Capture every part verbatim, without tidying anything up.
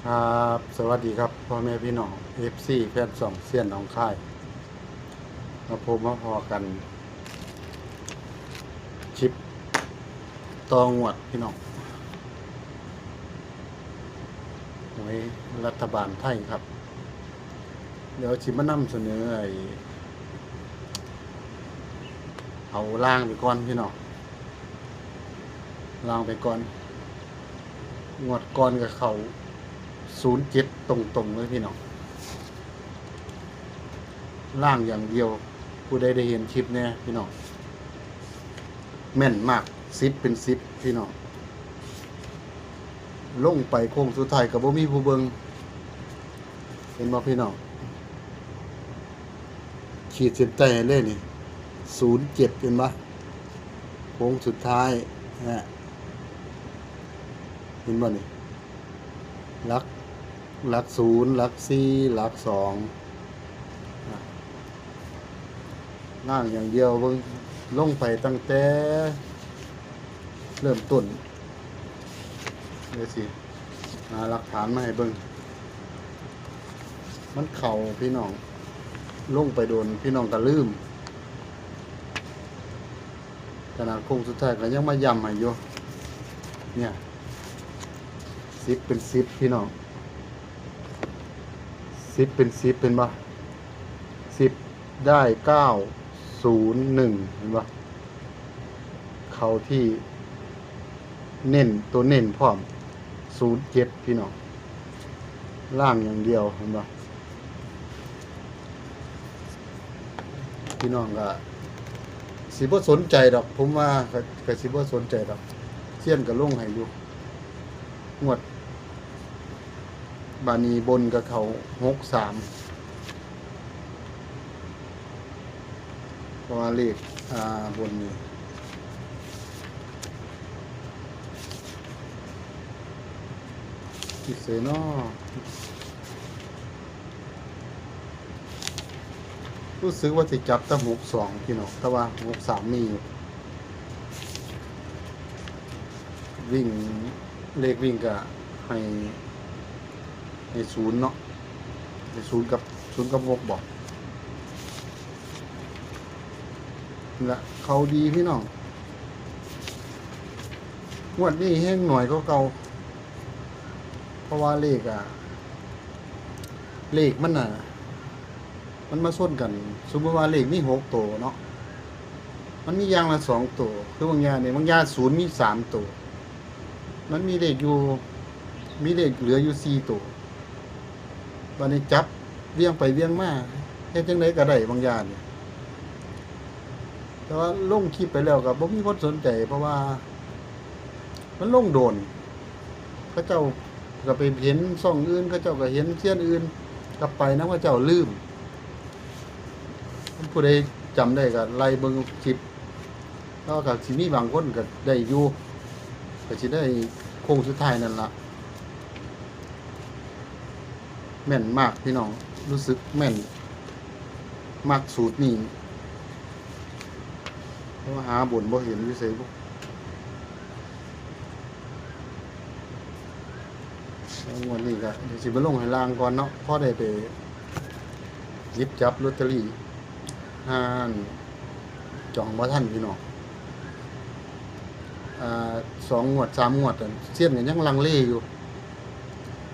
ครับ สวัสดีครับ พ่อแม่พี่น้อง เอฟซี แฟนช่องเซียนหนองคาย มาพบมาพ้อกัน คลิปต่องวดพี่น้อง หวยรัฐบาลไทยครับ เดี๋ยวสิมานำเสนอไอ้ เอาล่างไปก่อนพี่น้อง ล่างไปก่อน งวดก่อนก็เข้า ศูนย์เจ็ด ตรงๆเลยพี่น้อง ล่างอย่างเดียว ผู้ใดได้เห็นคลิปแน่พี่น้อง แม่นมาก สิบเป็นสิบพี่น้อง ลงไปโค้งสุดท้ายก็บ่มีผู้เบิ่ง เห็นบ่พี่น้อง ขีดเส้นใต้ให้เลยนี่ ศูนย์เจ็ด เห็นบ่ โค้งสุดท้ายนะ เห็นบ่นี่ หลัก หลักศูนย์ หลักสี่ หลักสอง อ่ะ ล่างอย่างเดียวเบิ่ง ลงไปตั้งแต่เริ่มต้น เดี๋ยวสิ หาหลักฐานมาให้เบิ่ง มันเข้าพี่น้อง ลงไปโดนพี่น้องก็ลืม ขนาดโค้งสุดท้ายก็ยังมาย้ำให้อยู่ เนี่ย สิบเป็นสิบพี่น้อง สิบเป็นสิบเป็นบ่ สิบได้เก้าศูนย์หนึ่ง เห็นบ่ เข้าที่เน้น ตัวเน้นพร้อม ศูนย์เจ็ด พี่น้อง ล่างอย่างเดียว เห็นบ่ พี่น้องก็สิบ่สนใจดอก ผมว่าก็ ก็สิบ่สนใจดอก เซียนก็ลงให้อยู่ งวด บาดนี้บนก็เข้า หกสาม เพราะว่าเลข อ่า บนนี่ พิเศษเนาะ รู้สึกว่าสิจับแต่ หกสอง พี่น้อง แต่ว่า หกสาม มีอยู่ วิ่ง เลขวิ่งก็ให้ ให้ศูนย์เนาะ ให้ศูนย์กับ ศูนย์กับหก บ่ นี่ละ เข้าดีพี่น้อง งวดนี้แฮงหน่อยกว่าเก่า เพราะว่าเลขอะ เลขมันน่ะ มันมาชนกัน สมมุติว่าเลขมีหกตัวเนาะ มันมีอย่างละสองตัว คือบางอย่างนี่ บางอย่างศูนย์มีสามตัว มันมีเลขอยู่ มีเลขเหลืออยู่สี่ตัว บัดนี้จับเวียงไปเวียงมา เฮ็ดจั่งใดก็ได้บางอย่างนี่ แต่ว่าลงคลิปไปแล้วก็บ่มีคนสนใจ เพราะว่ามันลงโดน เขาเจ้าก็ไปเห็นช่องอื่น เขาเจ้าก็เห็นเซียนอื่น ก็ไปนำเขาเจ้าลืม ผู้ใดจำได้ก็ไล่เบิ่งคลิป แล้วก็สิมีบางคนก็ได้อยู่ ก็สิได้โค้งสุดท้ายนั่นล่ะ แม่นมากพี่น้อง รู้สึกแม่น มักสูตรนี้ เพราะว่าหาบนบ่เห็นอยู่ไสบุ แล้วงวดนี้ก็เดี๋ยวสิไปลงให้ล่างก่อนเนาะ พอได้ไปหยิบจับลอตเตอรี่ ห้า จ่องบ่ทันพี่น้อง อ่า สองงวด สามงวดอะ เซียนก็ยังลังเลอยู่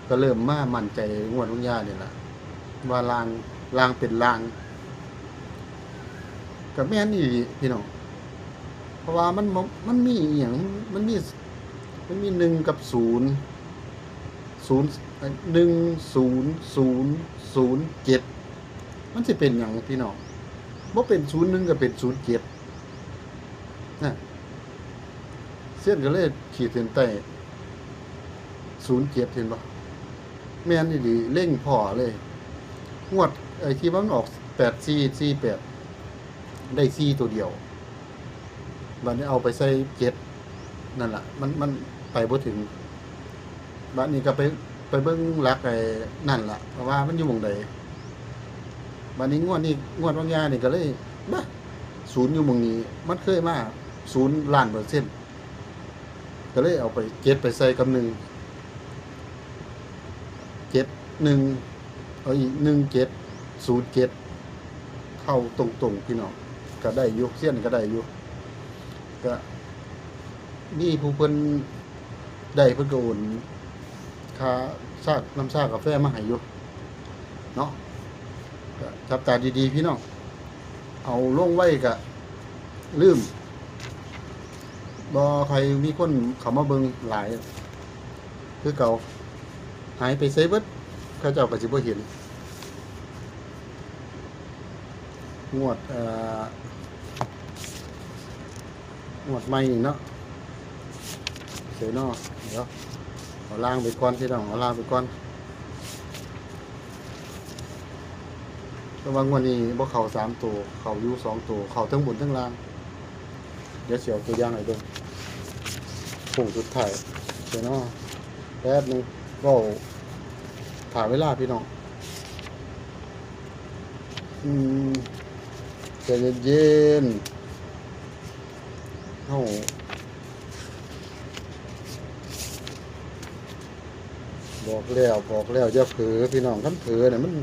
ก็เริ่มมามั่นใจงวดบางอย่างนี่ล่ะ ว่าล่าง ล่างเป็นล่าง ก็แม่นอีหลีพี่น้อง เพราะว่ามันบ่ มันมีอีหยัง มันมี มันมีหนึ่งกับศูนย์ ศูนย์ เอ่อ หนึ่งศูนย์ศูนย์ศูนย์เจ็ด มันสิเป็นหยังพี่น้อง บ่เป็นศูนย์หนึ่งก็เป็นศูนย์เจ็ด นะ เซียนก็เลยขีดเส้นใต้ ศูนย์เจ็ด เห็นบ่ แม่นอีหลี เล็งพ้อเลย งวดไอ้ที่มันออก แปดสี่สี่แปด ได้สี่ตัวเดียว บัดนี้เอาไปใส่เจ็ด นั่นล่ะ มัน มันไปบ่ถึง บัดนี้ก็ไป ไปเบิ่งหลักไอ้นั่นล่ะ ว่ามันอยู่หม่องใด บัดนี้งวดนี้ งวดบางอย่างนี่ก็เลย บะ ศูนย์อยู่หม่องนี้ มันเคยมา ศูนย์ล้านเปอร์เซ็นต์ ก็เลยเอาไป เจ็ด ไปใส่กับหนึ่ง เ หนึ่ง เอาอีก หนึ่งเจ็ดศูนย์เจ็ด เข้าตรงๆ พี่น้อง ก็ได้อยู่ เซียนก็ได้อยู่ ก็มีผู้เพิ่นได้ เพิ่นก็โอนค่าชา น้ำชากาแฟมาให้อยู่เนาะ ก็จับตาดีๆ พี่น้อง เอาลงไว้ก็ลืม บ่ค่อยมีคนเข้ามาเบิ่งหลาย คือเก่า หายไปไสเบิด เขาเจ้าก็สิบ่เห็น งวด เอ่อ งวดใหม่นี่เนาะ เสียเนาะ เดี๋ยว เอาล่างไปก่อนพี่น้อง เอาล่างไปก่อน แต่ว่างวดนี้บ่เข้าสามตัว เข้าอยู่สองตัว เข้าทั้งบนทั้งล่าง เดี๋ยวสิเอาตัวอย่างให้เบิ่ง โค้งสุดท้าย เดี๋ยวเนาะ แป๊บหนึ่ง เว้าถ่าเวลาพี่น้อง อืม ใจเย็นๆ เฮา บอกแล้ว บอกแล้ว อย่าเผลอพี่น้อง คันเผลอเนี่ยมัน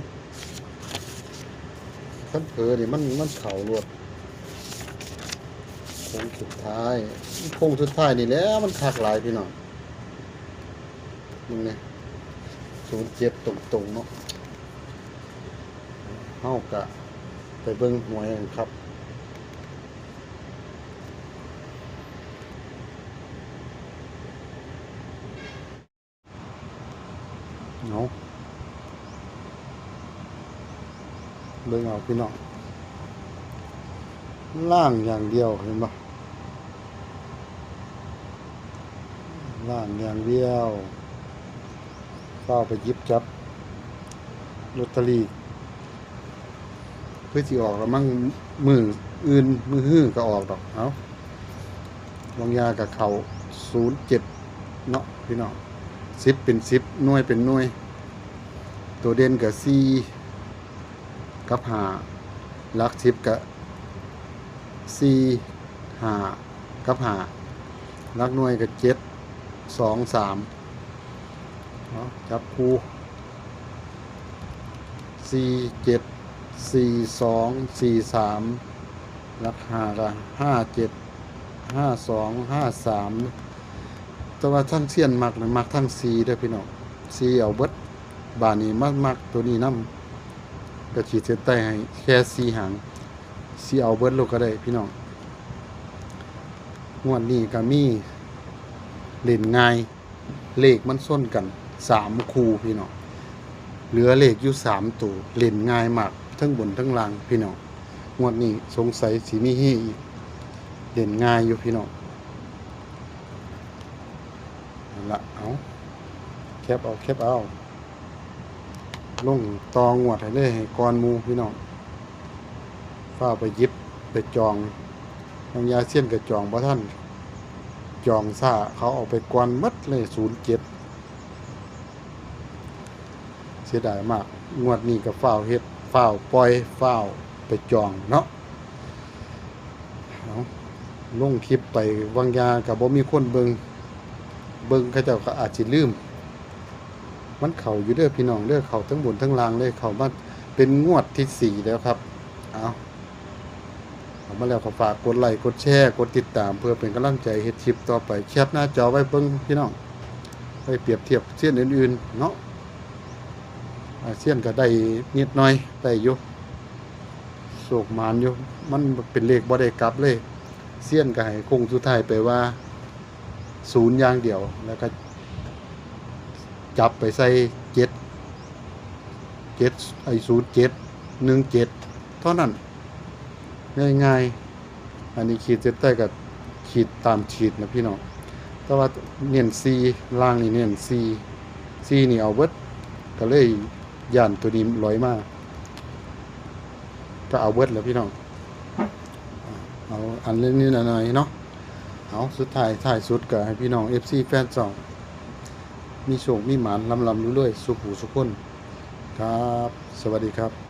คันเผลอนี่มัน มันเข้าโลด โค้งสุดท้าย โค้งสุดท้ายนี่แหละ มันคักหลายพี่น้อง มึงเนี่ย ศูนย์เจ็ด ตรงๆ เนาะ เฮากะไปเบิ่งหวยกันครับ เอา เบิ่งเอาพี่น้อง ล่างอย่างเดียว เห็นบ่ ล่างอย่างเดียว ฟ้าวไปหยิบจับลอตเตอรี่ คือสิออกแล้วมั้ง มื้ออื่น มื้อฮื้อก็ออกดอก เอา บางยาก็เข้า ศูนย์เจ็ด เนาะพี่น้อง สิบเป็นสิบ หน่วยเป็นหน่วย ตัวเด่นก็สี่กับห้า หลักสิบก็สี่ ห้า กับห้า หลักหน่วยก็เจ็ด สอง สาม เนาะ จับคู่ สี่เจ็ด สี่สอง สี่สาม หลักห้าก็ห้าเจ็ด ห้าสอง ห้าสาม แต่ว่าทั้งเซียนมักนะ มักทั้งสี่เด้อพี่น้อง สี่เอาเบิด บาดนี้มามักตัวนี้นำ ก็ขีดเส้นใต้ให้แค่สี่หาง สี่เอาเบิดโลดก็ได้พี่น้อง งวดนี้ก็มีเล่นง่าย เลขมันชนกันสามคู่พี่น้อง เหลือเลขอยู่สามตัว เล่นง่ายมาก ทั้งบนทั้งล่างพี่น้อง งวดนี้สงสัยสิมีเฮอีก เล่นง่ายอยู่พี่น้อง นั่นละ เอา แคปเอา แคปเอา ลงต่องวดให้เลย ให้ก่อนหมู่พี่น้อง ฟ้าวไปหยิบไปจอง บางยาเซียนก็จองบ่ทัน จองช้า เขาเอาไปก่อนหมดเลย ศูนย์เจ็ด เสียดายมาก งวดนี้ก็ฟ้าวเฮ็ด ฟ้าวปล่อย ฟ้าวไปจองเนาะ เอา ลงคลิปไป บางยาก็บ่มีคนเบิ่ง เบิ่งเขาเจ้าก็อาจสิลืม มันเข้าอยู่เด้อพี่น้องเด้อ เข้าทั้งบนทั้งล่างเลย เข้ามาเป็นงวดที่สี่แล้วครับ เอา เข้ามาแล้วก็ฝากกดไลค์ กดแชร์ กดติดตาม เพื่อเป็นกำลังใจเฮ็ดคลิปต่อไป แคปหน้าจอไว้เบิ่งพี่น้อง ไปเปรียบเทียบเซียนอื่นๆ เนาะ อ่า เซียนก็ได้นิดหน่อย ได้อยู่ โชคหมานอยู่ มันเป็นเลขบ่ได้กลับเลย เซียนก็ให้โค้งสุดท้ายไปว่า ศูนย์อย่างเดียว แล้วก็จับไปใส่ เจ็ด เจ็ด ไอ้ ศูนย์เจ็ด หนึ่งเจ็ด เท่านั้น ง่ายๆ อันนี้ขีดเส้นใต้ก็ขีดตามขีดนะพี่น้อง แต่ว่าเน้นสี่ ล่างนี่เน้นสี่ สี่นี่เอาเบิด ก็เลยย่านตัวนี้ลอยมา ก็เอาเบิดแล้วพี่น้อง เอาอันเล็กนิดหน่อยเนาะ เอาสุดท้าย ท้ายสุดก็ให้พี่น้อง เอฟซี แฟนช่อง มีโชคมีหมาน ร่ำๆรวยๆ สุขหูสุขคน ครับ สวัสดีครับ